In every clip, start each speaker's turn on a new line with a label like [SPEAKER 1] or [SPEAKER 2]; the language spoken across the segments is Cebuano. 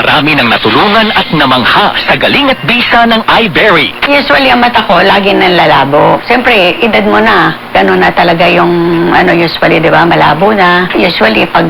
[SPEAKER 1] Marami nang natulungan at namangha sa galing at bisa ng iBerry.
[SPEAKER 2] Usually, ang mata ko, lagi nanlalabo. Siyempre, edad mo na. Ganun na talaga yung, ano, usually, di ba, malabo na. Usually, pag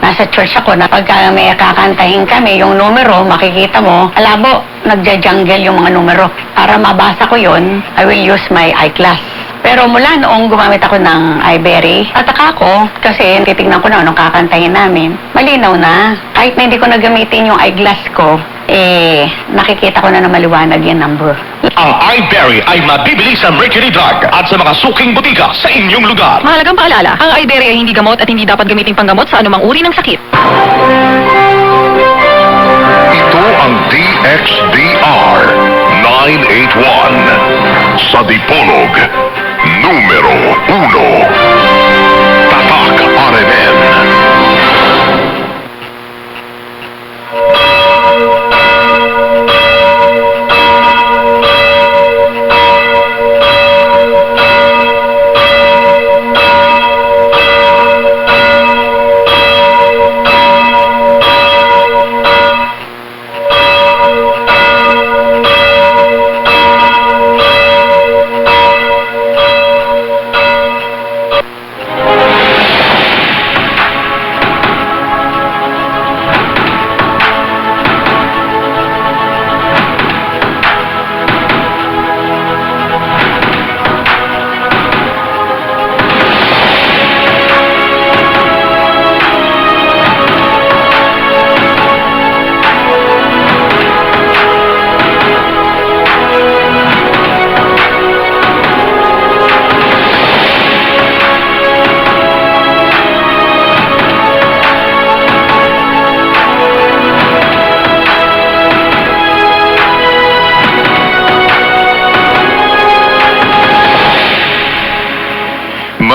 [SPEAKER 2] nasa church ako, na pagka may kakantahin kami, yung numero, makikita mo, malabo, nagja-jungle yung mga numero. Para mabasa ko yun, I will use my eyeglass. Pero mula noong gumamit ako ng iBerry, tataka ko kasi titignan ko na anong kakantahin namin. Malinaw na. Kahit na hindi ko na gamitin yung eyeglass ko, eh, nakikita ko na na maliwanag yung number.
[SPEAKER 1] Ang iBerry ay mabibili sa Mercury Drug at sa mga suking butika sa inyong lugar.
[SPEAKER 3] Mahalagang paalala, ang iBerry ay hindi gamot at hindi dapat gamiting panggamot sa anumang uri ng sakit.
[SPEAKER 4] Ito ang DXDR 981 sa Dipolog, numero 1. Tatak RMN.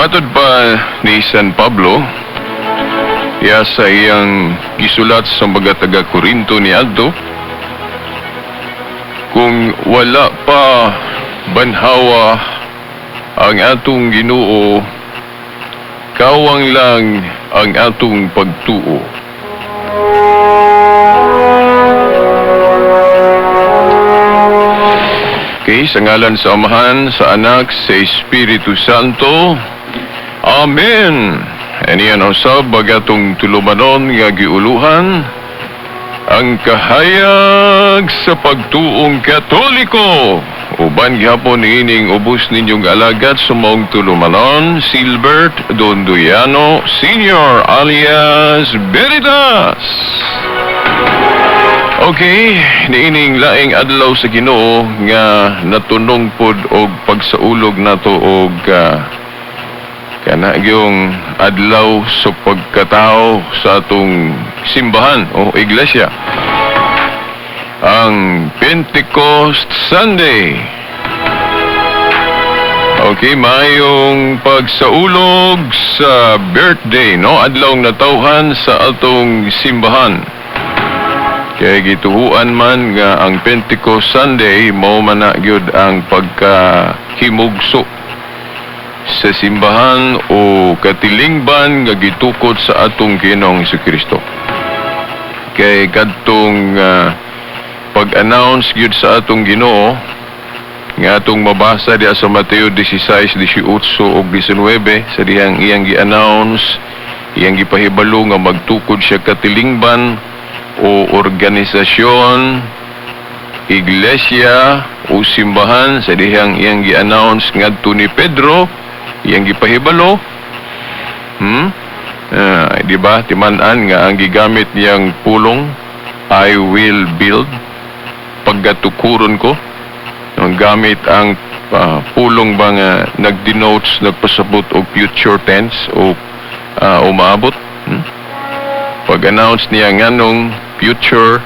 [SPEAKER 5] Matod pa ni San Pablo, iya sa iyang gisulat sa mga taga Korinto ni Adto, kung wala pa banhawa ang atong Ginoo, kawang lang ang atong pagtuo. Okay, sa ngalan sa Amahan, sa Anak, sa Espiritu Santo. Amen. Aniyan usab bagatong tulumanon nga giuluhan ang kahayag sa pagtuong Katoliko. Uban gihapon niining ubos ninyong alagad sa maong tulumanon, Silbert Dondoyano Sr. alias Veritas. Okay, niining laing adlaw sa Ginoo nga natunong pod og pagsaulog nato og kana gyung adlaw sa pagkatao sa atong simbahan o iglesia, ang Pentecost Sunday. Okay, mayong pagsaulog sa birthday, no? Adlaw natawhan sa atong simbahan. Kaya gituhuan man nga ang Pentecost Sunday mao man na gyud ang pagkahimugso sa simbahan o katilingban nga gitukod sa atong Ginoong Kristo. Kay kadtong pag-announce gyud sa atong Ginoo nga atong mabasa diha sa Mateo 16, 18 ug 19 sa dihang iyang gi-announce, iyang gipahibalo nga magtukod siya katilingban o organisasyon, iglesia o simbahan sa dihang iyang gi-announce ngadto ni Pedro, iyang gipahibalo. Di ba? Timan-an nga ang gigamit niyang pulong, I will build, pagkatukuron ko. Ang gamit ang pulong ba nga nagdenotes, nagpasabot og future tense o umaabot. Pag-announce niya nganong future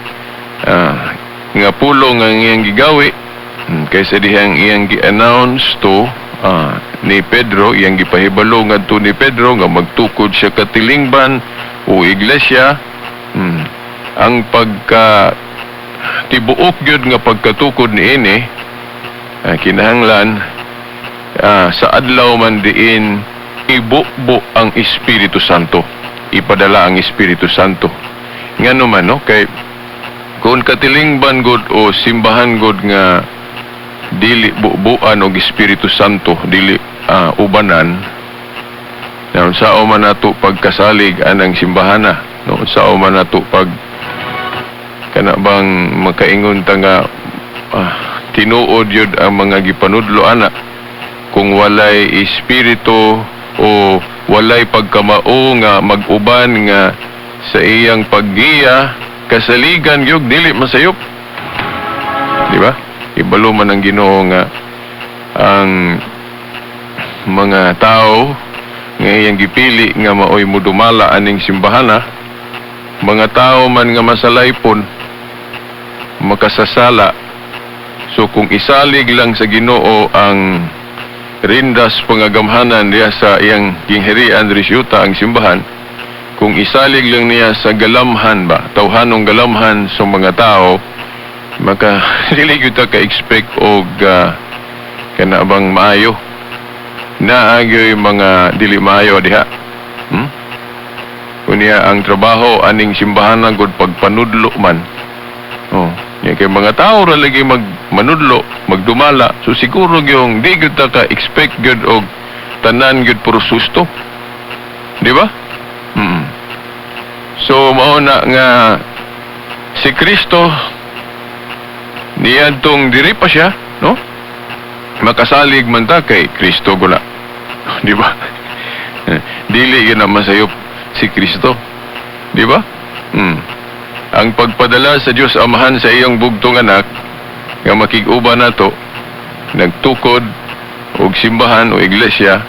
[SPEAKER 5] nga pulong ang iyang gigawi, kaysa dihang iyang gi-announce to ni Pedro, iyang gipahibalo ngadto ni Pedro nga magtukod siya katilingban o iglesia. Ang pagka tibuok gyud nga pagkatukod niini, kinahanglan sa adlaw man diin ibubo ang Espiritu Santo, ipadala ang Espiritu Santo. Ngano man, no? Kay Kung katilingban gud o simbahan gud nga dili bubuan og Espiritu Santo, dili ubanan na, unsaon man nato pagkasalig anang simbahana, no? Unsaon man nato pag kana bang makaingon ta nga tinuod yun ang mga gipanudlo ana kung walay espiritu o walay pagkamao nga mag-uban nga sa iyang paggiya, kasaligan gyud dili masayop, di ba? Ibalo man ang Ginoo nga ang mga tao nga iyang gipili nga maoy mudumala aning simbahana, mga tao man nga masalaypon, makasasala. So kung isalig lang sa Ginoo ang rindas pangagamhanan diya sa iyang gingharian diri sa yuta, ang simbahan, kung isalig lang niya sa galamhan ba, tawhanong galamhan sa mga tao, maka dili gyud ta ka-expect og kana bang maayo. Naa gyoy mga dili maayo diha. Unya ang trabaho aning simbahan na gud pagpanudlo man. Oh, nya kay mga tao ra lagi magmanudlo, magdumala. So siguro gyung di gyud ta ka expect gyud og tanan gyud puro susto. Di ba? So mao na nga si Kristo niadtong diri pa siya, no? Makasalig man ta kay Kristo guna. Di ba? Dili gyud na masayop si Kristo. Di ba? Ang pagpadala sa Dios Amahan sa iyang bugtong anak nga makig-uban nato, nagtukod og simbahan o iglesia,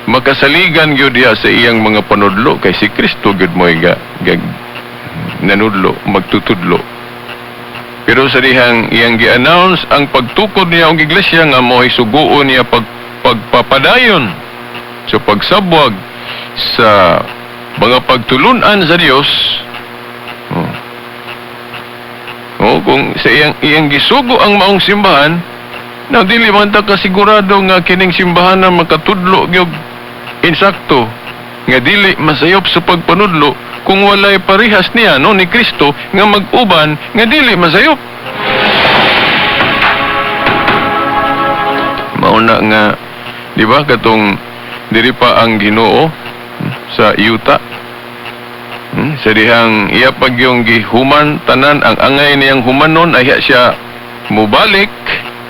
[SPEAKER 5] makasaligan gyud diha sa iyang mga panudlo kay si Kristo gyud mo'y nanudlo, magtutudlo. Pero sa dihang iyang gi-announce ang pagtukod niya og iglesia nga mo'y suguon niya pagpapadayon sa pagsabwag sa mga pagtulunan sa Dios. Oh. Oh, kung sa iyang gisugo ang maong simbahan, na dili man ta kasigurado nga kining simbahan na makatudlo gyud insakto nga dili masayop sa pagpanudlo kung walay parihas niya, no, ni Kristo nga mag-uban nga dili masayop. Mao na nga, di ba, katong diri pa ang Ginoo sa yuta. Sa dihang iya pag yung gihuman tanan ang angay niyang humanon ay siya mubalik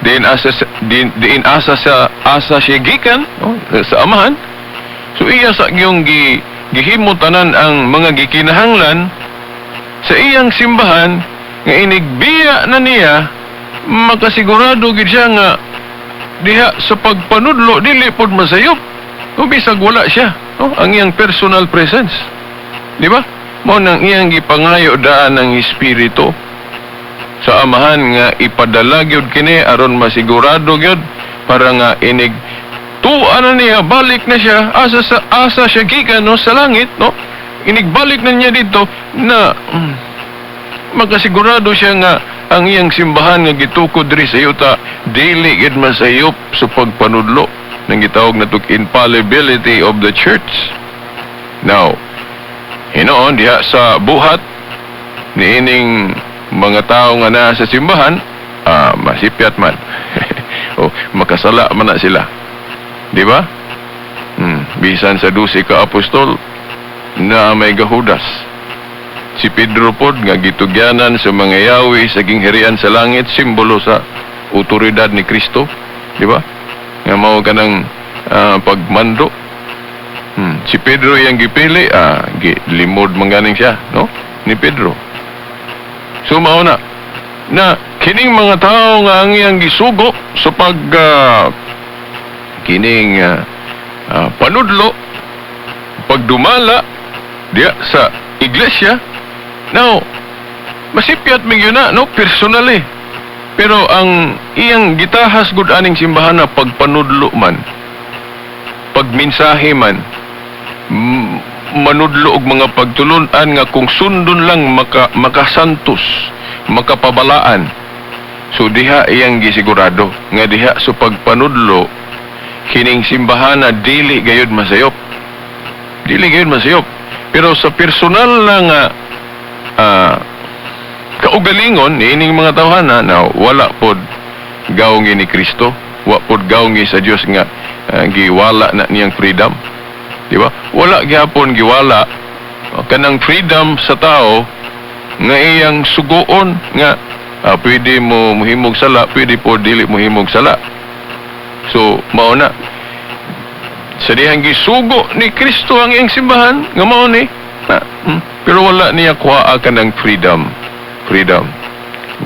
[SPEAKER 5] diin asa diin asa sa asa siya gikan, no, sa Amahan. So iya sa yung gihimo tanan ang mga gikinahanglan sa iyang simbahan nga inigbiya na niya, makasigurado gid siya nga diha sa pagpanudlo dili pod masayop o bisag wala siya, no, ang iyang personal presence, di ba? Mao nang iyang gipangayo daan ng Espiritu sa Amahan nga ipadala gyud kini aron masigurado gyud para nga inig tuwa na niya, balik na siya asa sa asa siya gikan, no, sa langit, no, inigbalik na niya dito na makasigurado siya nga ang iyang simbahan nga gitukod diri sa yuta dili gid masayop sa pagpanudlo nang gitawag natog infallibility of the church. Now, hinoon diha sa buhat niining mga tao nga naa sa simbahan, masipyat man o makasala man na sila, di ba? Bisan sa 12 ka apostol na may gahudas. Si Pedro pod nga gitugyanan sa mga yawi sa gingharian sa langit, simbolo sa otoridad ni Kristo, di ba? Nga mao kanang pagmando. Si Pedro iyang gipili, limod man ganing siya, no? Ni Pedro. So mao na na kining mga tao nga ang iyang gisugo sa pag kining panudlo, pagdumala diya sa iglesia. Now, masipyat man yun na, no, personally. Pero ang iyang gitahas gud aning simbahan na pagpanudlo man, pagminsahe man, manudlo og mga pagtulun-an nga kung sundon lang makasantos, makapabalaan. So diha iyang gisigurado nga diha sa pagpanudlo kining simbahan na dili gayud masayop. Dili gayud masayop. Pero sa personal na nga kaugalingon niining mga tawhana na wala pod gawngi ni Kristo, wa pod gawngi sa Dios nga giwala na niyang freedom. Di ba? Wala gihapon giwala kanang freedom sa tao nga iyang suguon nga pwede mo muhimog sala, pwede po dili muhimog sala. So, mao na. Sa dihang gisugo ni Kristo ang iyang simbahan, nga mao ni. Na, pero wala niya kuhaa kanang freedom. Freedom.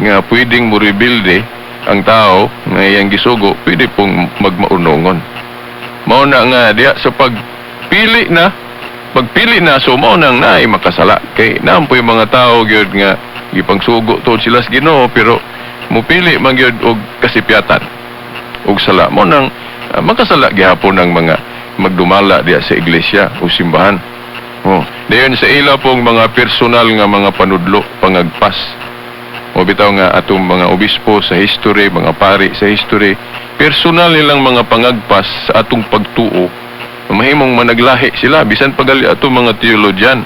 [SPEAKER 5] Nga pwedeng mo rebelde ang tao nga iyang gisugo, pwede pong magmaunongon. Mao na nga diha sa pagpili na, so mao nang naay makasala kay naam po yung mga tao gyud nga gipangsugo tuod sila sa Ginoo, pero mupili man gyud og kasipyatan og sala. Mao nang makasala gihapon ang mga magdumala diha sa iglesia o simbahan. Oh, dayon sa ila pong mga personal nga mga panudlo, pangagpas. O bitaw nga atong mga obispo sa history, mga pari sa history, personal nilang mga pangagpas sa atong pagtuo. Mahimong managlahi sila bisan pagali atong mga theologian.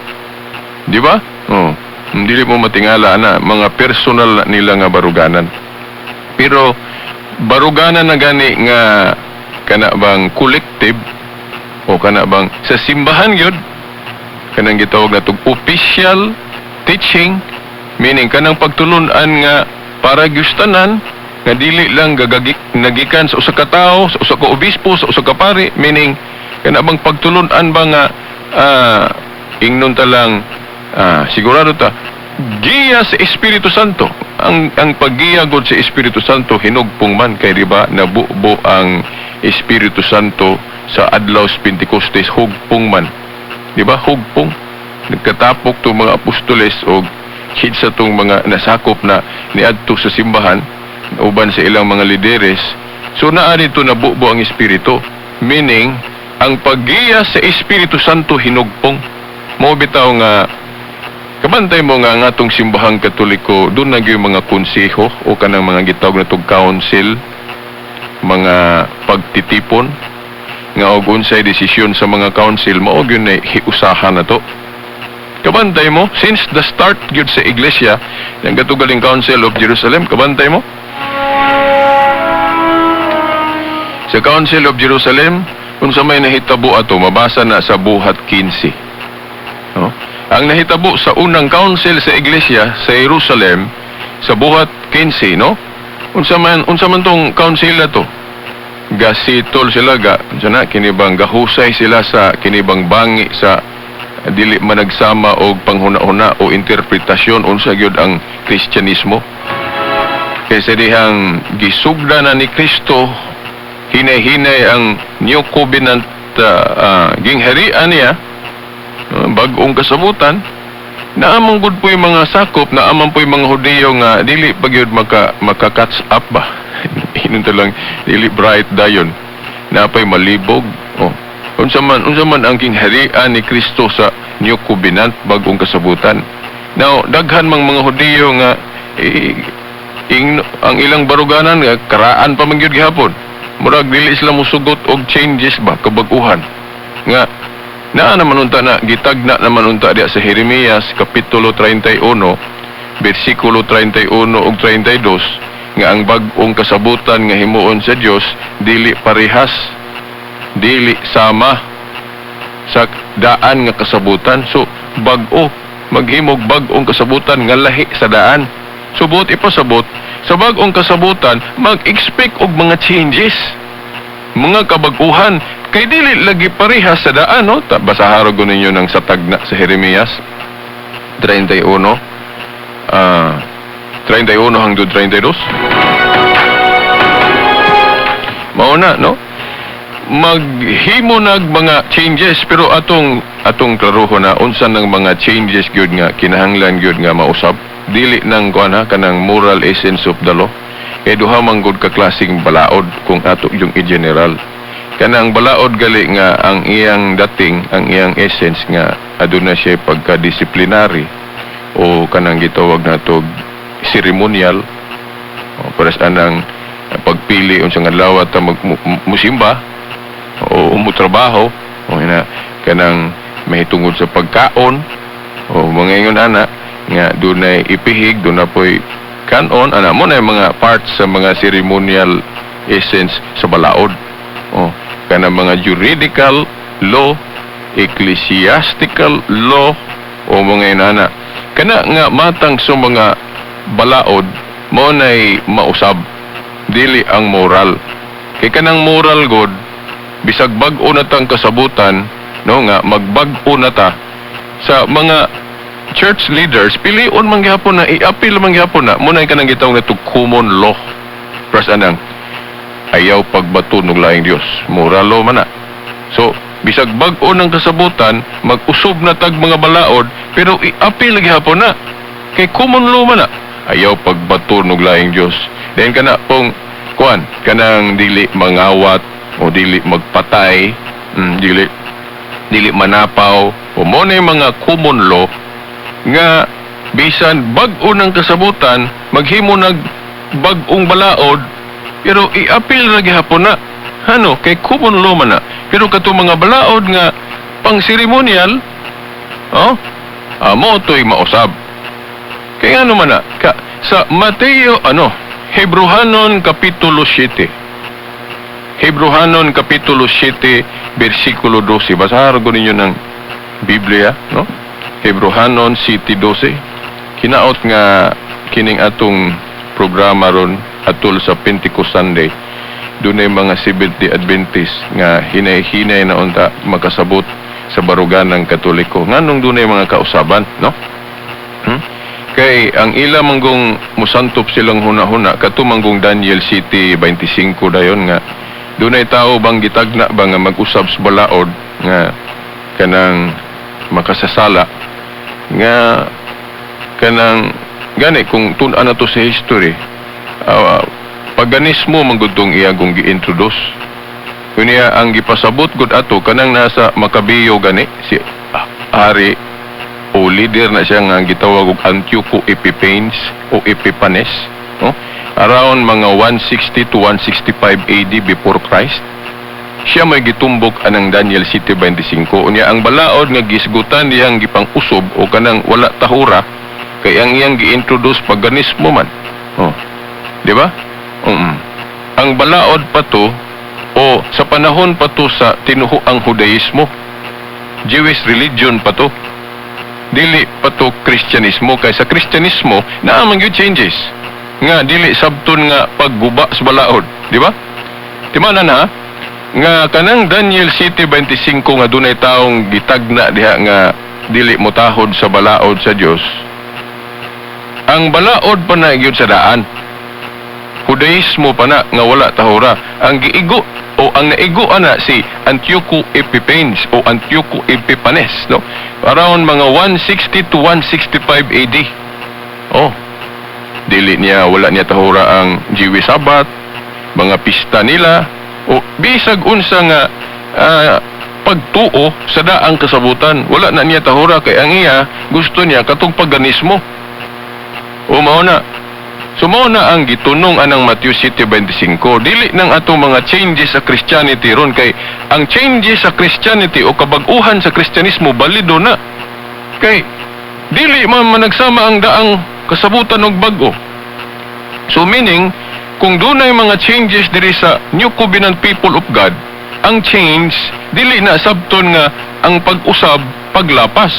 [SPEAKER 5] Di ba? Oh, hindi mo matingala na mga personal na nila nga baruganan. Pero baruganan na gani nga kana bang collective o kana bang sa simbahan gyud, kanang gitawag natong official teaching, meaning kanang pagtulun-an nga para gyustanan nga dili lang gagagi nagikan sa usa ka tawo, sa usa ka obispo, sa usa ka pari, meaning kana bang pagtulun-an ba nga ingnon ta lang, sigurado ta giya sa Espiritu Santo. Ang paggiya gud sa Espiritu Santo hinugpong man kay di ba nabubo ang Espiritu Santo sa adlaw sa Pentecostes, hugpong man, di ba? Hugpong nagkatapok tong mga apostoles og hit sa tong mga nasakop na niadto sa simbahan uban sa ilang mga lideres. So naa dito nabubo ang Espiritu, meaning ang paggiya sa Espiritu Santo hinugpong. Mo bitaw nga kabantay mo nga ang atong simbahang Katoliko doon na gyud mga konseho o kanang mga gitawag na tog council, mga pagtitipon nga og unsay desisyon sa mga council, mao gyud na hiusahan na to. Kabantay mo since the start gyud sa iglesia ng katugaling Council of Jerusalem. Kabantay mo sa Council of Jerusalem, unsa may nahitabo ato, mabasa na sa Buhat 15, no? Ang nahitabo sa unang council sa iglesia sa Jerusalem sa Buhat 15, no? Unsa man tong council na to? Gasitol sila, ga unsa na kinibang gahusay sila sa kinibang bangi sa dili managsama og panghuna-huna o interpretasyon unsa gyud ang Kristyanismo. Kaysa dihang gisugda na ni Kristo hinay-hinay ang New Covenant, gingharian niya, bag-ong kasabutan, naamang gud po yung mga sakop, naamang po yung mga Hudiyo nga dili pa gyud maka catch up ba. Inunta lang dili bright dayon, napay malibog. Oh, unsa man ang gingharian ni Kristo sa New Covenant, bag-ong kasabutan? Now daghan mang mga Hudiyo nga ang ilang baruganan nga karaan pa man gyud gihapon, murag dili sila mosugot og changes ba, kabag-uhan nga naa naman unta na gitagna naman unta diya sa Jeremias kapitulo 31 bersikulo 31 ug 32 nga ang bag-ong kasabutan nga himuon sa Dios dili parehas, dili sama sa daan nga kasabutan. So bag-o, maghimog bag-ong kasabutan nga lahi sa daan. So buot ipasabot, sa bag-ong kasabutan mag-expect og mga changes, mga kabag-uhan, kay dili lagi parehas sa daan, no? Basaharo ko ninyo ng sa tagna sa Jeremias 31, 31 hangtod 32. Mao na, no? Maghimo nag mga changes, pero atong klaroho na unsa nang mga changes gyud nga kinahanglan gyud nga mausab. Dili nang kuan ha, kanang moral essence of the law. Kay duha man gud ka klaseng balaod kung ato yung i-general. Kanang balaod gali nga ang iyang dating, ang iyang essence nga aduna siya pagka-disciplinary o kanang gitawag nato ceremonial o para sa anang pagpili unsang adlaw ta musimba o umutrabaho o ina kanang mahitungod sa pagkaon o mga ingon ana. Nga dunay ipihig, duna po'y kanon, ana mo na yung mga parts sa mga ceremonial essence sa balaod. Oh, kana mga juridical law, ecclesiastical law o mga inana. Kana nga matang sa mga balaod mo nay mausab, dili ang moral. Kay kanang moral god, bisag bag-o na tang kasabutan, no, nga magbag-o na ta sa mga church leaders, pilion man gihapon na, i-appeal man gihapon na mo na kanang gitawag na to common law. Pras anang ayaw pagbato ng laing Dios, moral law man na. So bisag bag-o ng kasabutan, mag-usob na tag mga balaod, pero i-appeal gihapon na kay common law man na, ayaw pagbato ng laing Dios. Then kana pong kuan, kanang dili mangawat o dili magpatay, dili manapaw o mo na yung mga common law nga bisan bag-o ng kasabutan, maghimo nag bag-ong balaod, pero i-appeal ra gihapon na ano kay common law man na. Pero kato mga balaod nga pang ceremonial, oh, amo to'y mausab. Kay ano man na ka, sa Mateo, ano, Hebrohanon kapitulo 7, Hebrohanon kapitulo 7 bersikulo 12. Basahan ko ninyo ng Biblia, no? Hebrohanon 7:12. Hinaot nga kining atong programa ron atol sa Pentecost Sunday, dunay mga Seventh-day Adventist nga hinay-hinay na unta makasabot sa barugan ng Katoliko. Nganong dunay mga kausaban, no? Kay ang ila manggong musantop silang huna-huna kato manggong Daniel 7:25 dayon nga dunay tao bang gitagna ba nga mag-usab sa balaod nga kanang makasasala nga kanang gani. Kung tun-an na to sa history, paganismo man gud tong iyagong gi-introduce. Kunya ang gipasabot gud ato kanang nasa Makabiyo gani si hari o leader na siya nga gitawag og Antioco Epiphanes o Epiphanes, no? Around mga 160 to 165 AD before Christ siya may gitumbok anang Daniel 7:25. Unya ang balaod nga gisgutan diyang gipang-usob o kanang wala tahura kay ang iyang gi-introduce paganismo man, oh, di ba? Ang balaod pa to o sa panahon pa to sa tinuhuang Hudaismo, Jewish religion pa to, dili pa to Kristyanismo. Kay sa Kristyanismo naa man gyud changes nga dili sabton nga pagguba sa balaod, di ba? Timana na nga kanang Daniel 7:25 nga dunay taong gitagna diha nga dili motahod sa balaod sa Dios. Ang balaod pa na gyud sa daan, Hudaismo pa na nga wala tahura. Ang giigo o ang naigo ana si Antioco Epiphanes o Antioco Epiphanes, no? Around mga 160 to 165 AD. Oh. Dili niya, wala niya tahura ang Jewish Sabbath, mga pista nila o bisag unsa nga pagtuo sa daang kasabutan. Wala na niya tahura kay ang iya gusto niya katong paganismo. O mao na. So mao na ang gitunong anang Matthew 7:25. Dili nang atong mga changes sa Christianity ron kay ang changes sa Christianity o kabag-uhan sa Kristyanismo balido na. Kay dili man managsama ang daang kasabutan og bag-o. So meaning, kung dunay mga changes diri sa New Covenant people of God, ang change dili na sabton nga ang pag-usab paglapas,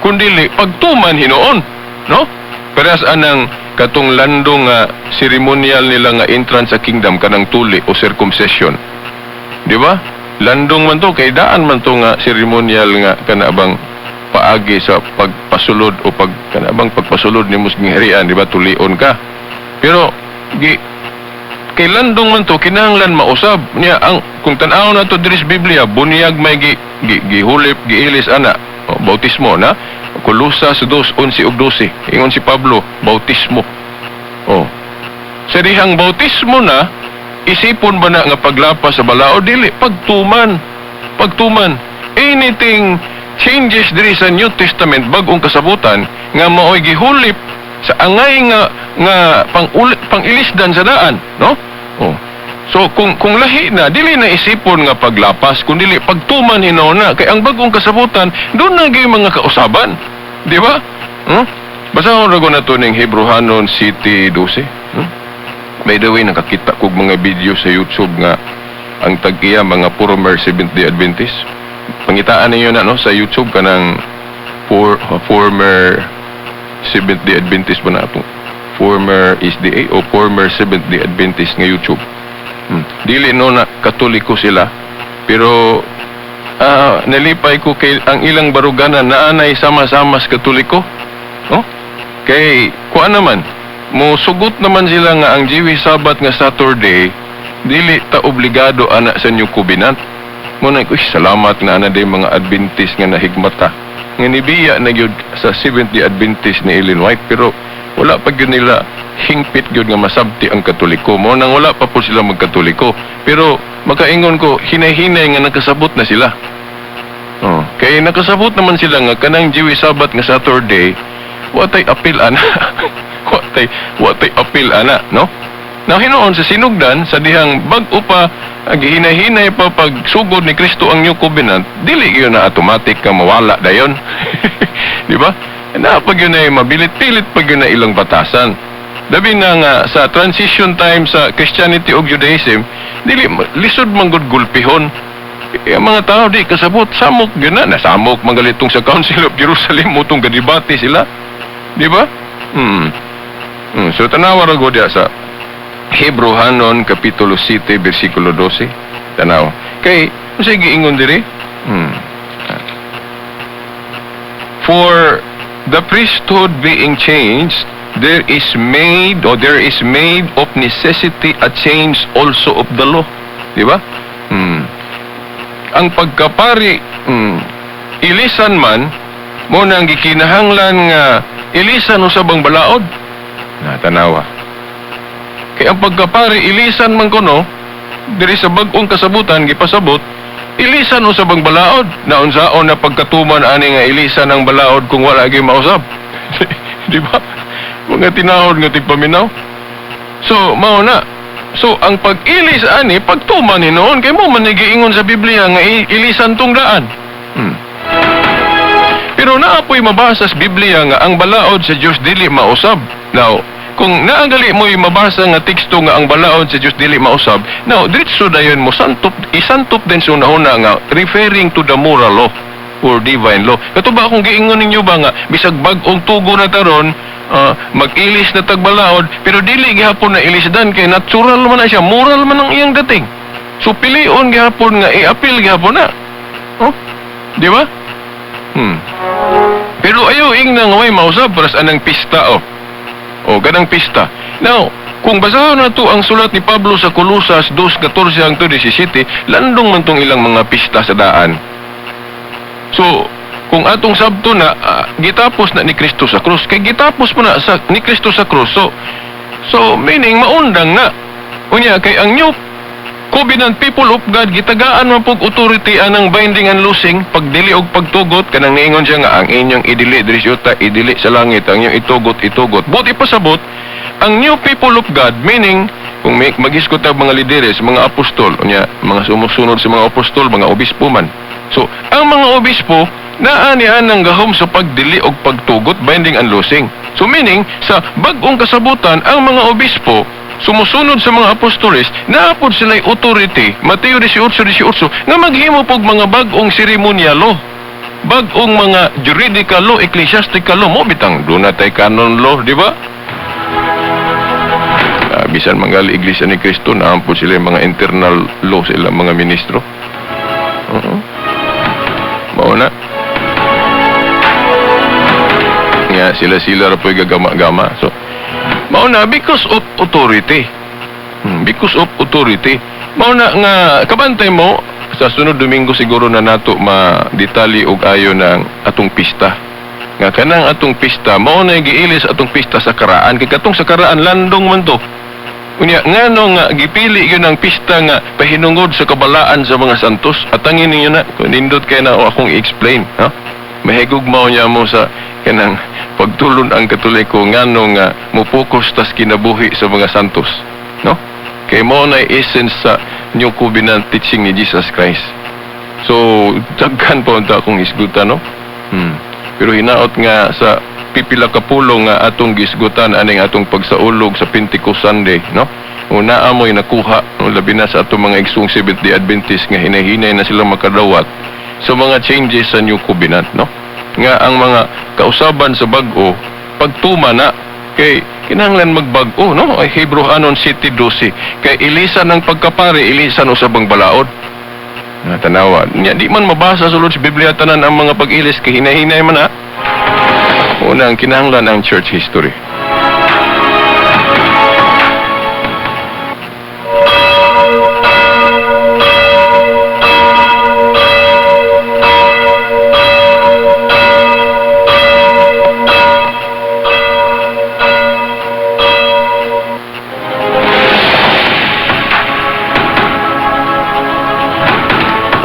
[SPEAKER 5] kundili pagtuman hinuon, no? Parehas anang katong landong nga ceremonial nila nga entrance sa kingdom, kanang tuli o circumcision. Di ba? Landong man to kay daan man to nga ceremonial nga kana bang paagi sa pagpasulod o pag kana bang pagpasulod nimo sa gingharian, di ba? Tulion ka. Pero gi kay landong man to, kinahanglan mausab niya. Ang kung tan-aw na to diri sa Biblia, bunyag may gi gihulip, giilis ana. O, bautismo na Kolosas 2:11 ug 12, ingon si Pablo, bautismo. Oh, sa dihang bautismo na, isipon ba na nga paglapas sa balaod? Dili, pagtuman, pagtuman. Anything changes diri sa New Testament, bag-ong kasabutan, nga maoy gihulip sa angay nga nga pangilisdan sa daan, no? Oh. So kung lahi na, dili na isipon nga paglapas, kun dili pagtuman hinuon na kay ang bag-ong kasabutan doon na gyud mga kausaban. Di ba? Basahon ra ko na to ning Hebrohanon 7:12. By the way, nakakita kog mga video sa YouTube nga ang tag-iya mga former Seventh-day Adventist. Pangitaan ninyo na, no, sa YouTube kanang former Seventh-day Adventist ba na ato? Former SDA o former Seventh-day Adventist nga YouTube. Dili no na Katoliko sila, pero nalipay ko kay ang ilang baruganan naanay sama-sama sa Katoliko. Oh? Kay kuan naman, mo sugot naman sila nga ang Jewish Sabbath nga Saturday dili ta obligado ana sa New Covenant. Mo na, uy, salamat na ana day mga Adventist nga nahigmata. Nga nibiya na gyud sa Seventh-day Adventist ni Ellen White, pero wala pa gyud nila hingpit gyud nga masabti ang Katoliko. Mo nang wala pa po sila magkatoliko. Pero makaingon ko, hinay-hinay nga nakasabot na sila. Oh, kay nakasabot naman sila nga kanang Jewish Sabbath nga Saturday, watay apil ana. Watay apil ana, no? Now hinuon sa sinugdan sa dihang bag-o pa ang gihinay-hinay pa pagsugod ni Kristo ang New Covenant, dili yun na automatic ka mawala dayon. Di ba? Na pag yun ay mabilit-pilit pag yun na ilang batasan. Labi na nga sa transition time sa Christianity ug Judaism, dili lisod man gud gulpihon. Eh, ang mga tao di kasabot, samok gyud na, nasamok magalitong sa Council of Jerusalem mo tong gadebate sila. Di ba? So tanawa ra gud sa Hebrohanon kapitulo 7 bersikulo 12. Tanaw. Kay unsay giingon diri? For the priesthood being changed, there is made or there is made of necessity a change also of the law. Di ba? Ang pagkapari, ilisan man, mo nang gikinahanglan nga ilisan usab ang balaod. Na tanawa. Kay ang pagkapari ilisan man kuno diri sa bag-ong kasabutan gipasabot ilisan usab ang balaod. Naunsaon na pagkatuman ani nga ilisan ang balaod kung wala gyud mausab? Di ba? Mga tinahod nga tigpaminaw. So, mao na. So, ang pag-ilis ani, pagtuman ni noon, kay mo man giingon sa Biblia nga ilisan tong daan. Pero naapoy mabasa sa Biblia nga ang balaod sa Dios dili mausab. Now, kung naagali mo'y mabasa nga teksto nga ang balaod sa Dios dili mausab, now, diretso dayon mo santop, isantop din sa una nga referring to the moral law or divine law. Kato ba akong giingon ninyo ba nga bisag bag-ong tugo na taron, mag-ilis na tagbalaod, pero dili gihapon na ilisdan kay natural man na siya, moral man ang iyang dating. So pilion gihapon nga i-appeal gihapon na. Oh? Di ba? Pero ayaw ingna nga way mausab para sa anang pista, oh. O ganang pista. Now, kung basahon na to ang sulat ni Pablo sa Colosas 2:14 hangtod 17, landong man tong ilang mga pista sa daan. So, kung atong sabto na, gitapos na ni Kristo sa krus, kay gitapos mo na sa ni Kristo sa krus. So meaning maundang na. Unya kay ang New Covenant people of God gitagaan man pug authority anang binding and loosing, pagdili og pagtugot, kanang niingon siya nga ang inyong idili diri sa yuta idili sa langit, ang inyong itugot itugot. Buti pasabot ang new people of God, meaning kung may magisgot ang mga lideres, mga apostol, unya mga sumusunod sa mga apostol, mga obispo man. So ang mga obispo naa ni anang gahom sa pagdili og pagtugot, binding and loosing. So meaning sa bag-ong kasabutan, ang mga obispo sumusunod sa mga apostoles, naapod sila'y authority, Mateo 18:18, nga maghimo pog mga bag-ong seremonya law, bag-ong mga juridical law, ecclesiastical law, mo bitang doon na tay canon law, di ba? Bisan manggali Iglesia ni Cristo, naampod sila yung mga internal law sa ilang mga ministro. Oo. Mao na. Nga, sila-sila ra po'y gagama-gama. So, mao na because of authority. Because of authority. Mao na nga kabantay mo sa sunod Domingo siguro na nato ma-detalye og ayo ng atong pista. Nga kanang atong pista mao na giilis atong pista sa karaan kay katong sa karaan landong man to. Unya ngano nga gipili yun ang pista nga pahinungod sa kabalaan sa mga santos? Atangin ninyo na kung nindot kay na akong i-explain, ha? Mahigugmaw niya mo sa kanang pagtulon ang Katoliko ngano nga mo-focus tas kinabuhi sa mga santos, no? Kay mo na essence sa New Covenant teaching ni Jesus Christ. So daghan pa unta akong isgutan, no? Pero hinaot nga sa pipila ka pulong nga atong gisgutan aning atong pagsaulog sa Pentecost Sunday, no? Una amoy nakuha, no, labi na sa atong mga igsoong Seventh-day Adventist nga hinahinay na sila makadawat sa mga changes sa New Covenant, no? Nga ang mga kausaban sa bag-o pagtuma na kay kinahanglan magbag-o, no? Ay Hebrew anon 7:12, kay ilisan ng pagkapare, ilisan usab ang balaod. Na tanawa nya, di man mabasa sulod sa Biblia tanan ang mga pag-ilis kay hinahinay man na. Una, ang kinahanglan ang church history.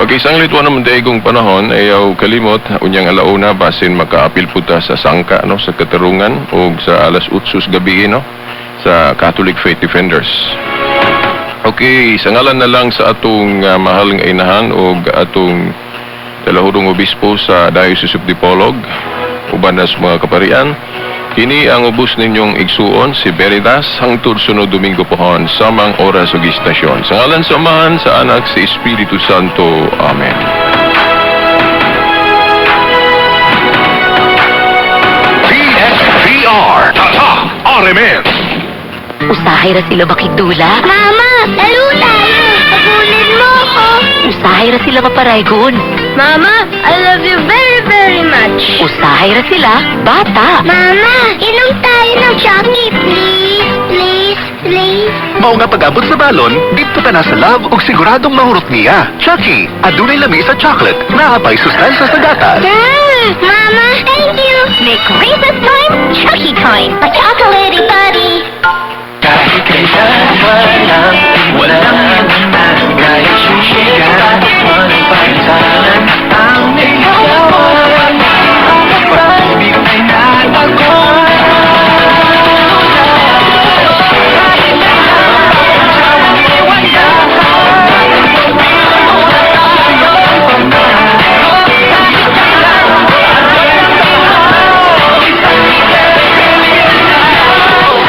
[SPEAKER 5] Okay, sanglit wa naman daigong panahon, ayaw kalimot, unyang alauna, basin makaapil po ta sa sangka, no, sa katarungan, o sa alas 8 sa gabi, no, sa Catholic Faith Defenders. Okay, sa ngalan na lang sa atong mahal nga inahan o atong dalahurong obispo sa Diocese of Dipolog, uban na sa mga kaparian, kini ang ubos ninyong igsuon si Veritas hangtod sunod Domingo pohon samang oras ug istasyon. Sa ngalan sa Amahan, sa Anak, sa Espiritu Santo. Amen.
[SPEAKER 4] DXDR. Tatak RMN.
[SPEAKER 6] Usahay ra sila makigdula.
[SPEAKER 7] Mama, laro tayo. Pagulin mo ako.
[SPEAKER 6] Usahay ra sila maparaygon.
[SPEAKER 7] Mama, I love you very, very much.
[SPEAKER 6] Usahay ra sila bata.
[SPEAKER 7] Mama, inom tayo ng Chucky, please, please, please.
[SPEAKER 1] Mao nga pag-abot sa balon, didto ta na sa love ug siguradong mahurot niya. Chucky, adunay lami sa chocolate, naa pay sustansya sa gatas.
[SPEAKER 7] Mama, thank you. Make recess time, Chucky time. A chocolatey buddy.
[SPEAKER 1] Kahit kailan walang, walang iwanan. Gaya susigat, walang paligsahan. Ang niligawan, pag-ibig ay natagon.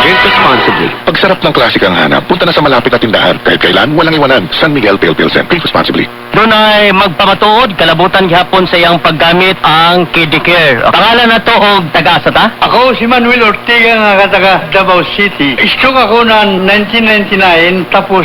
[SPEAKER 4] Drink responsibly. Pagsarap ng classic ang hanap, punta na sa malapit na tindahan. Kahit kailan, walang iwanan. San Miguel Pale Pilsen. Drink responsibly.
[SPEAKER 8] Doon ay magpamatuod, kalabutan gihapon sa iyang paggamit ang KidiCare. Pangalan na to og taga-asa ta?
[SPEAKER 9] Ako si Manuel Ortega nga taga Davao City. Stroke ako na 1999 tapos